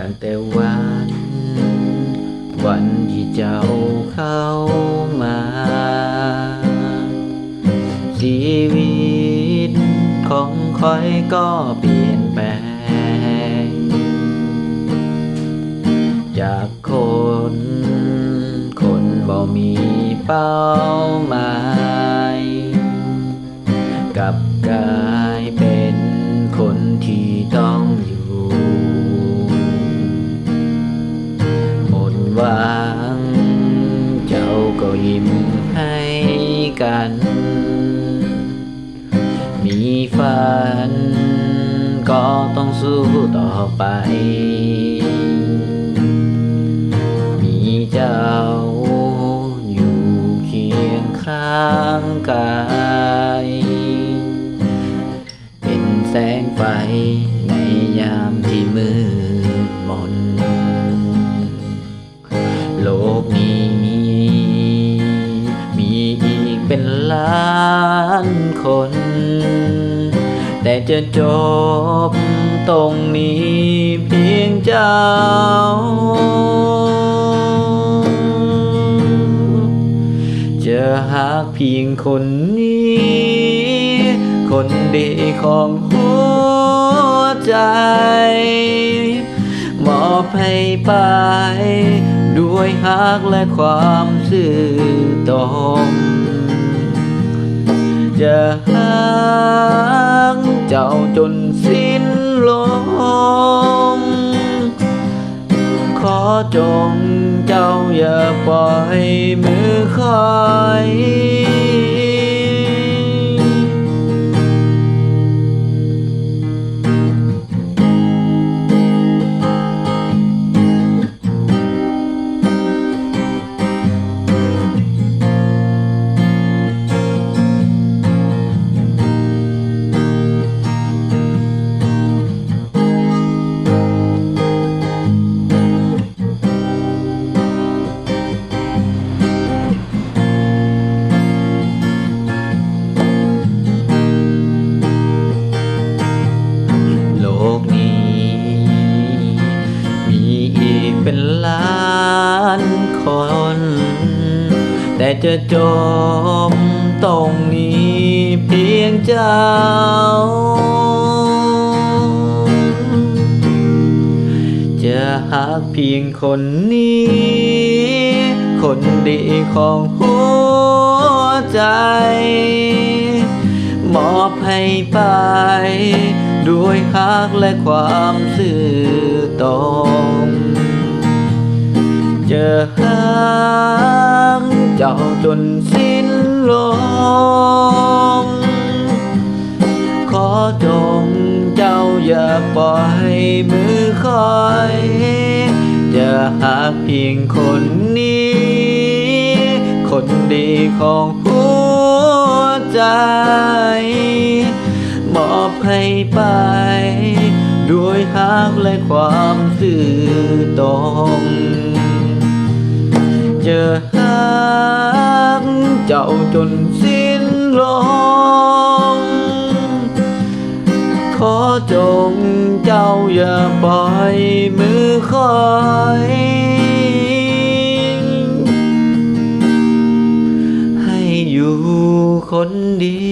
ຕັ້ງແຕ່ວັນ ວັນທີ່ເຈົ້າເຂົ້າມາ ຊີວິດຂອງຂ້ອຍກໍປ່ຽນແປງ ຈາກຄົນ ຄົນບໍ່ມີເປົ້າໝາຍ ກັບກາຍເປັນຄົນທີ່ຕ້ອງຢູ່ ໝົດຫວັງ ເຈົ້າກໍຍິ້ມໃຫ້ກັນ ມີຝັນກໍຕ້ອງສູ້ຕໍ່ໄປ ມີເຈົ້າຢູ່ຄຽງຂ້າງກາຍ ເປັນແສງໄຟໃນຍາມທີ່ມືດມົນ. ໂລກນີ້ມີອີກເປັນລ້ານຄົນ ແຕ່ຈະຈົບຕົງນີ້ພຽງເຈົ້າ ຈະຮັກພຽງຄົນນີ້ ຄົນດີຂອງຫົວໃຈ ມອບໃຫ້ໄປດ້ວຍຮັກ ແລະ ຄວາມຊື່ຕົງ ຈະຮັກເຈົ້າຈົນສິ້ນລົມ ຂໍຈົ່ງເຈົ້າຢ່າປ່ອຍມືຂ້ອຍ. ໂລກນີ້ມີອີກເປັນລ້ານຄົນ ແຕ່ຈະຈົບຕົງນີ້ພຽງເຈົ້າ ຈະຮັກພຽງຄົນນີ້ ຄົນດີຂອງຫົວໃຈ ມອບໃຫ້ໄປດ້ວຍຮັກ ແລະ ຄວາມຊື່ຕົງ ຈະຮັກເຈົ້າຈົນສິ້ນລົມ ຂໍຈົ່ງເຈົ້າຢ່າປ່ອຍມືຂ້ອຍ ຈະຮັກພຽງຄົນນີ້ ຄົນດີຂອງຫົວໃຈ ມອບໃຫ້ໄປດ້ວຍຮັກ ແລະ ຄວາມຊື່ຕົງ ຈະຮັກເຈົ້າຈົນສິ້ນລົມ ຂໍຈົ່ງເຈົ້າຢ່າປ່ອຍມືຂ້ອຍ ໃຫ້ຢູ່ຄົນດຽ